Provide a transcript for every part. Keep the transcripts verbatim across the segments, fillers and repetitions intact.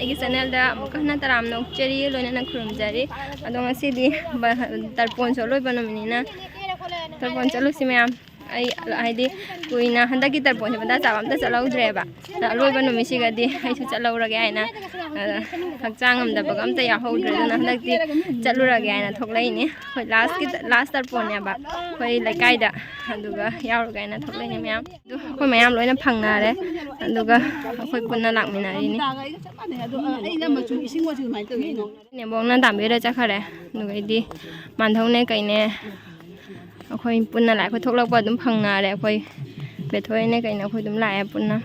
ꯑꯩꯒꯤ ꯆꯦꯅꯦꯜꯗ ꯑꯃꯨꯛꯀ ꯍꯟꯅ ꯇꯔꯥꯝꯅ ꯑꯣꯛꯆꯔꯤ, ꯂꯣꯏꯅꯅ ꯈꯨꯔꯨꯝꯖꯔꯤ꯫ ꯑꯗꯣ ꯉꯁꯤꯗꯤ ꯕ-, ꯇꯔꯄꯣꯟꯁꯨ ꯑꯂꯣꯏꯕ ꯅꯨꯃꯤꯠꯅꯤꯅ ꯇꯔꯄꯣꯟ ꯆꯠꯂꯨꯁꯤ ꯃꯌꯥꯝ꯫ ꯑꯩ ꯍꯥꯏꯗꯤ ꯀꯨꯏꯅ ꯍꯟꯗꯛꯀꯤ ꯇꯔꯄꯣꯟꯁꯦ ꯃꯇꯥ ꯆꯥꯕ ꯑꯝꯇ ꯆꯠꯍꯧꯗ꯭ꯔꯦꯕ꯫ ꯑꯗ ꯑꯂꯣꯏꯕ ꯅꯨꯃꯤꯠꯁꯤꯒꯗꯤ ꯑꯩꯁꯨ ꯆꯠꯍꯧꯔꯒꯦ ꯍꯥꯏꯅ, ꯑ, ꯍꯛꯆꯥꯡ ꯉꯝꯗꯕꯒ ꯑꯝꯇ ꯌꯥꯎꯍꯧꯗ꯭ꯔꯦ꯫ ꯑꯗꯨꯅ ꯍꯟꯗꯛꯇꯤ ꯆꯠꯂꯨꯔꯒꯦ ꯍꯥꯏꯅ ꯊꯣꯛꯂꯛꯏꯅꯦ꯫ ꯍꯣꯏ, ꯂꯥꯁꯀꯤ, ꯂꯥꯁ ꯇꯔꯄꯣꯟꯅꯦꯕ ꯑꯩꯈꯣꯏ ꯂꯩꯀꯥꯏꯗ꯫ ꯑꯗꯨꯒ ꯌꯥꯎꯔꯒꯦ ꯍꯥꯏꯅ ꯊꯣꯛꯂꯛꯏꯅꯦ ꯃꯌꯥꯝ꯫ ꯑꯗꯨ ꯑꯩꯈꯣꯏ ꯃꯌꯥꯝ ꯂꯣꯏꯅ ꯐꯪꯅꯔꯦ꯫ ꯑꯗꯨꯒ ꯑꯩꯈꯣꯏ ꯄꯨꯟꯅ ꯂꯥꯛꯃꯤꯟꯅꯔꯤꯅꯤ꯫ ꯅꯦꯕꯣꯛꯅ ꯇꯥꯝꯕꯤꯔ ꯆꯠꯈꯔꯦ꯫ ꯑꯗꯨꯒꯩꯗꯤ ꯃꯥꯟꯙꯧꯅꯦ ꯀꯩꯅꯦ ꯑꯩꯈꯣꯏ ꯄꯨꯟꯅ ꯂꯥꯛꯑꯦ꯫ ꯑꯩꯈꯣꯏ ꯊꯣꯛꯂꯛꯄ ꯑꯗꯨꯝ ꯐꯪꯅꯔꯦ꯫ ꯑꯩꯈꯣꯏ ꯕꯦꯊꯣꯏꯅꯦ ꯀꯩꯅꯦ ꯑꯩꯈꯣꯏ ꯑꯗꯨꯝ ꯂꯥꯛꯑꯦ ꯄꯨꯟꯅ꯫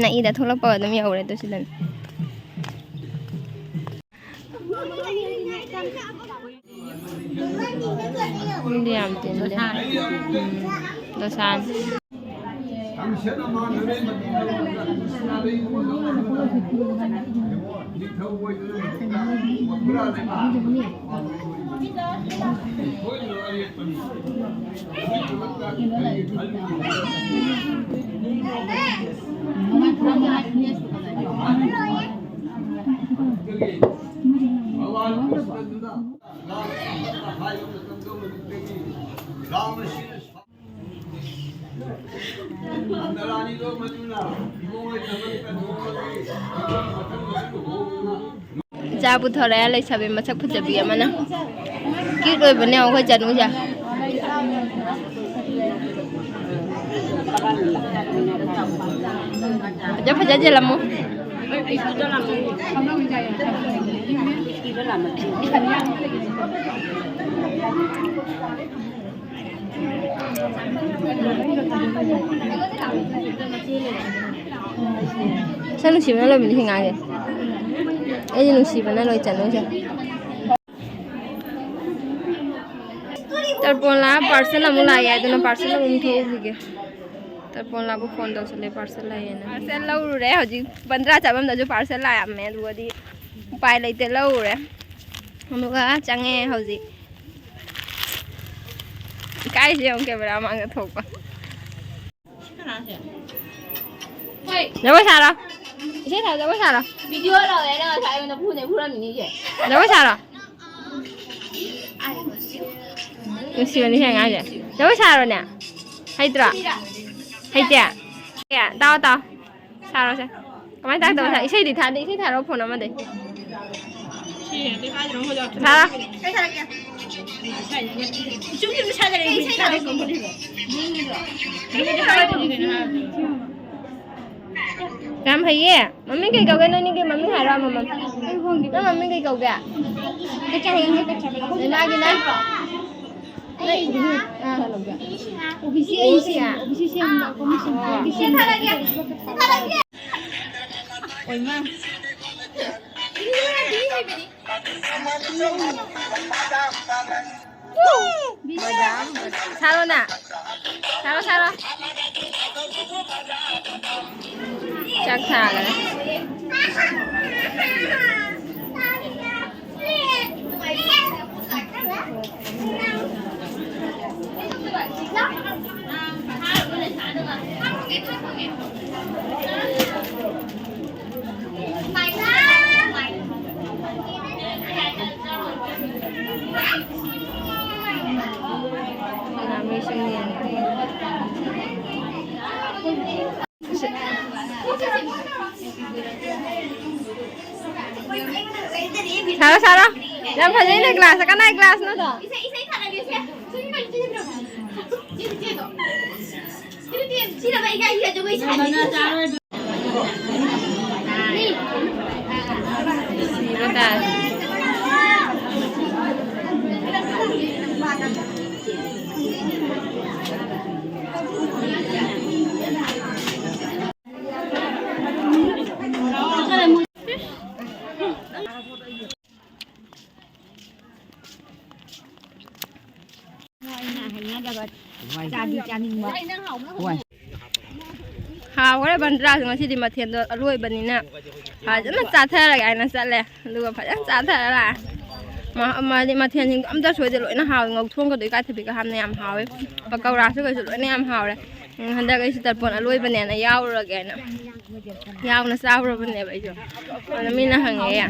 ꯅꯛꯏꯗ, ꯊꯣꯛꯂꯛꯄꯒ ꯑꯗꯨꯝ ꯌꯧꯔꯦ꯫ ꯑꯗꯨ ꯁꯤꯗꯅꯦ꯫ ꯃꯤꯗꯤ ꯌꯥꯝ ꯇꯤꯟꯗꯦ꯫ ꯎꯝ, ꯗꯣꯁꯥꯅꯤ꯫ ꯏꯆꯥ ꯄꯨꯊꯣꯔꯛꯑꯦ, ꯂꯩꯁꯥꯕꯤ ꯃꯁꯛ ꯐꯖꯕꯤ ꯑꯃꯅ꯫ ꯀ꯭ꯌꯨꯠ ꯑꯣꯏꯕꯅꯦ ꯑꯩꯈꯣꯏ ꯆꯅꯨꯁꯦ꯫ ꯐꯖ ꯐꯖ ꯆꯦꯜꯂꯝꯃꯨ꯫ ꯁꯛ ꯅꯨꯡꯁꯤꯕꯅ ꯂꯣꯏꯕꯅꯤ ꯁꯤ ꯉꯥꯡꯁꯦ꯫ ꯑꯩꯗꯤ ꯅꯨꯡꯁꯤꯕꯅ ꯂꯣꯏ ꯆꯠꯅꯨꯁꯦ꯫ ꯇꯔꯄꯣꯟ ꯂꯥꯛꯑ ꯄꯥꯔꯁꯦꯜ ꯑꯃꯨꯛ ꯂꯥꯛꯑꯦ, ꯑꯗꯨꯅ ꯄꯥꯔꯁꯦꯜ ꯑꯃꯨꯛ ꯊꯣꯛꯎꯈꯤꯒꯦ꯫ ꯇꯔꯄꯣꯟ ꯂꯥꯛꯄ ꯐꯣꯟ ꯇꯧꯁꯜꯂꯦ, ꯄꯥꯔꯁꯦꯜ ꯂꯥꯛꯑꯦꯅ꯫ ꯄꯥꯔꯁꯦꯜ ꯂꯧꯔꯨꯔꯦ꯫ ꯍꯧꯖꯤꯛ ꯕꯟꯗ꯭ꯔꯥ ꯆꯠꯐꯝꯗꯁꯨ ꯄꯥꯔꯁꯦꯜ ꯂꯥꯛꯑꯝꯃꯦ, ꯑꯗꯨꯒꯗꯤ ꯎꯄꯥꯏ ꯂꯩꯇꯦ, ꯂꯧꯔꯨꯔꯦ꯫ ꯑꯗꯨꯒ ꯆꯪꯉꯦ ꯍꯧꯖꯤꯛ꯫ ꯏꯀꯥꯏꯁꯦ ꯌꯦꯡꯉꯨ, ꯀꯦꯃꯦꯔꯥ ꯃꯥꯡꯗ ꯊꯣꯛꯄ꯫ ꯖꯒꯣꯏ ꯁꯥꯔꯣ꯫ ꯏꯁꯩ ꯁꯥꯔꯣ, ꯖꯒꯣꯏ ꯁꯥꯔꯣ꯫ ꯚꯤꯗꯤꯑꯣ ꯂꯧꯋꯦꯅ ꯉꯁꯥꯏ ꯑꯩꯉꯣꯟꯗ ꯐꯨꯅꯦ ꯐꯨꯔꯝꯃꯤꯅꯤ ꯏꯆꯦ꯫ ꯖꯒꯣꯏ ꯁꯥꯔꯣ꯫ ꯅꯨꯡꯁꯤꯕꯅꯤ ꯁꯤ ꯑꯉꯥꯡꯁꯦ꯫ ꯖꯒꯣꯏ ꯁꯥꯔꯣꯅꯦ꯫ ꯍꯩꯇ꯭ꯔꯣ? ꯍꯩꯇꯦ? ꯑꯦ, ꯇꯥꯎ, ꯇꯥꯎ꯫ ꯁꯥꯔꯣꯁꯦ꯫ ꯀꯃꯥꯏꯅ ꯇꯥꯛꯇꯧꯕ? ꯏꯁꯩꯗꯤ ꯊꯥꯗꯦ꯫ ꯏꯁꯩ ꯊꯥꯔꯣ ꯐꯣꯟ ꯑꯃꯗꯩ꯫ ꯊꯥꯔꯣ꯫ ꯌꯥꯝ ꯍꯩꯌꯦ꯫ ꯃꯃꯤꯡ ꯀꯩ ꯀꯧꯒꯦ? ꯅꯣꯏꯅꯤꯒꯤ ꯃꯃꯤꯡ ꯍꯥꯏꯔꯣ ꯑꯃꯃꯝ꯫ ꯅꯪ ꯃꯃꯤꯡ ꯀꯩ ꯀꯧꯒꯦ? ꯏꯃꯥꯒꯤꯅ? ꯑꯣ꯫ ꯁꯥꯔꯣꯅ꯫ ꯁꯥꯔꯣ, ꯁꯥꯔꯣ꯫ ꯆꯥꯛ ꯊꯥꯒꯔꯦ꯫ ꯁꯥꯔꯣ, ꯁꯥꯔꯣ꯫ ꯌꯥꯝ ꯐꯖꯩꯅꯦ ꯒ꯭ꯂꯥꯁ꯫ ꯀꯅꯥꯏ ꯒ꯭ꯂꯥꯁꯅꯣꯗꯣ? ꯁꯤꯕ ꯇꯥꯔꯦ꯫ ꯍꯥꯎꯈ꯭ꯔꯦ ꯕꯟꯗ꯭ꯔꯥꯁꯨ ꯉꯁꯤꯗꯤ ꯃꯊꯦꯜꯗꯣ ꯑꯔꯣꯏꯕꯅꯤꯅ ꯐꯖꯅ ꯆꯥꯊꯔꯒꯦ ꯍꯥꯏꯅ ꯆꯠꯂꯦ꯫ ꯑꯗꯨꯒ ꯐꯖꯅ ꯆꯥꯊꯔ ꯂꯥꯛꯑꯦ꯫ ꯃꯥꯗꯤ ꯃꯊꯦꯜꯁꯤꯡꯗꯣ ꯑꯝꯇ ꯁꯣꯏꯗ ꯂꯣꯏꯅ ꯍꯥꯎꯋꯦ꯫ ꯉꯧꯊꯣꯡꯒꯗꯣ ꯏꯀꯥꯏ ꯊꯕꯤꯒ ꯍꯥꯞꯅ ꯌꯥꯝ ꯍꯥꯎꯋꯦ꯫ ꯄꯀꯧꯔꯥꯁꯨ ꯀꯩꯁꯨ ꯂꯣꯏꯅ ꯌꯥꯝ ꯍꯥꯎꯔꯦ꯫ ꯎꯝ, ꯍꯟꯗꯛ ꯑꯩꯁꯨ ꯇꯔꯄꯣꯟ ꯑꯂꯣꯏꯕꯅꯦꯅ ꯌꯥꯎꯔꯨꯔꯒꯦꯅ ꯌꯥꯎꯅ ꯆꯥꯎꯔꯕꯅꯦꯕ ꯑꯩꯁꯨ꯫ ꯑꯗꯣ ꯃꯤꯅ ꯍꯪꯉꯦ,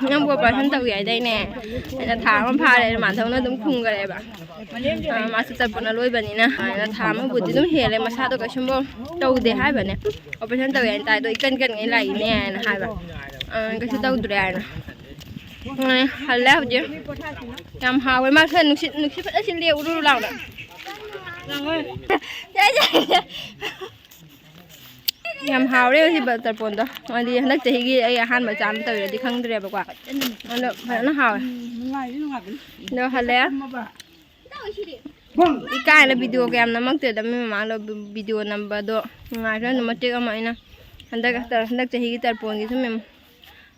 "ꯅꯪꯕꯨ ꯑꯣꯄꯔꯦꯁꯟ ꯇꯧꯒꯦ ꯍꯥꯏꯗꯥꯏꯅꯦ?" ꯑꯩꯅ, "ꯊꯥ ꯑꯃ ꯐꯥꯔꯦ" ꯃꯥꯙꯧꯅ ꯑꯗꯨꯝ ꯈꯨꯝꯈꯔꯦꯕ꯫ ꯑ, ꯃꯥꯁꯨ ꯇꯔꯄꯣꯟ ꯑꯂꯣꯏꯕꯅꯤꯅ ꯍꯥꯏꯅ, ꯊꯥ ꯑꯃꯕꯨꯗꯤ ꯑꯗꯨꯝ ꯍꯦꯜꯂꯦ, ꯃꯁꯥꯗꯣ ꯀꯩꯁꯨꯝꯕꯨ ꯇꯧꯗꯦ ꯍꯥꯏꯕꯅꯦ꯫ "ꯑꯣꯄꯔꯦꯁꯟ ꯇꯧꯋꯦ ꯍꯥꯏꯅ ꯇꯥꯏ, ꯑꯗꯣ ꯏꯀꯟ ꯀꯟꯉꯩ ꯂꯥꯛꯏꯅꯦ" ꯍꯥꯏꯅ ꯍꯥꯏꯕ꯫ ꯑ, ꯀꯩꯁꯨ ꯇꯧꯗ꯭ꯔꯦ ꯍꯥꯏꯅ꯫ ꯎꯝ, ꯍꯜꯂꯦ ꯍꯧꯖꯤꯛ꯫ ꯌꯥꯝ ꯍꯥꯎꯋꯦ꯫ ꯃꯥ ꯈꯔ ꯅꯨꯡꯁꯤꯠ, ꯅꯨꯡꯁꯤꯠ ꯐꯖꯅ ꯁꯤꯠꯂꯦ, ꯎꯔꯨꯔꯨ ꯂꯥꯎꯅ꯫ ꯌꯥꯝ ꯍꯥꯎꯔꯦ ꯉꯁꯤ ꯇꯔꯄꯣꯟꯗꯣ꯫ ꯍꯥꯏꯗꯤ ꯍꯟꯗꯛ ꯆꯍꯤꯒꯤ ꯑꯩ ꯑꯍꯥꯟꯕ ꯆꯥ ꯅꯠꯇꯕꯤꯗꯗꯤ ꯈꯪꯗ꯭ꯔꯦꯕꯀꯣ꯫ ꯑꯗꯣ ꯐꯖꯅ ꯍꯥꯎꯋꯦ꯫ ꯑꯗꯣ ꯍꯜꯂꯦ꯫ ꯏꯀꯥꯏꯅ ꯚꯤꯗꯤꯑꯣ ꯀꯌꯥꯝ ꯅꯝꯃꯛꯇꯦꯗ ꯃꯤ ꯃꯃꯥꯡꯗ ꯚꯤꯗꯤꯑꯣ ꯅꯝꯕꯗꯣ ꯅꯨꯡꯉꯥꯏꯈ꯭ꯔꯦ꯫ ꯑꯗꯨꯝ ꯃꯇꯦꯛ ꯑꯃ ꯑꯩꯅ ꯍꯟꯗꯛ, ꯍꯟꯗꯛ ꯆꯍꯤꯒꯤ ꯇꯔꯄꯣꯟꯒꯤꯁꯨ ꯃꯦꯝ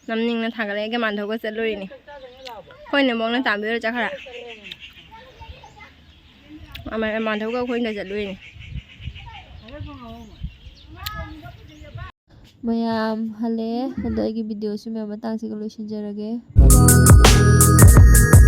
ꯅꯝꯅꯤꯡꯅ ꯊꯥꯒꯠꯂꯛꯑꯦ꯫ ꯃꯥꯙꯧꯒ ꯆꯠꯂꯨꯔꯤꯅꯦ꯫ ꯑꯩꯈꯣꯏ ꯅꯦꯝꯕꯣꯛꯅ ꯇꯥꯟꯕꯤꯔ ꯆꯠꯈ꯭ꯔꯦ꯫ ꯑꯃ-, ꯃꯥꯙꯧꯒ ꯑꯩꯈꯣꯏꯅ ꯆꯠꯂꯨꯏꯅꯦ꯫ ꯃꯌꯥꯝ ꯍꯜꯂꯛꯑꯦ꯫ ꯑꯗꯣ ꯑꯩꯒꯤ ꯚꯤꯗꯤꯑꯣꯁꯤ ꯃꯌꯥꯝ ꯃꯇꯥꯡꯁꯤꯒ ꯂꯣꯏꯁꯤꯟꯖꯔꯒꯦ꯫ Bye bye꯫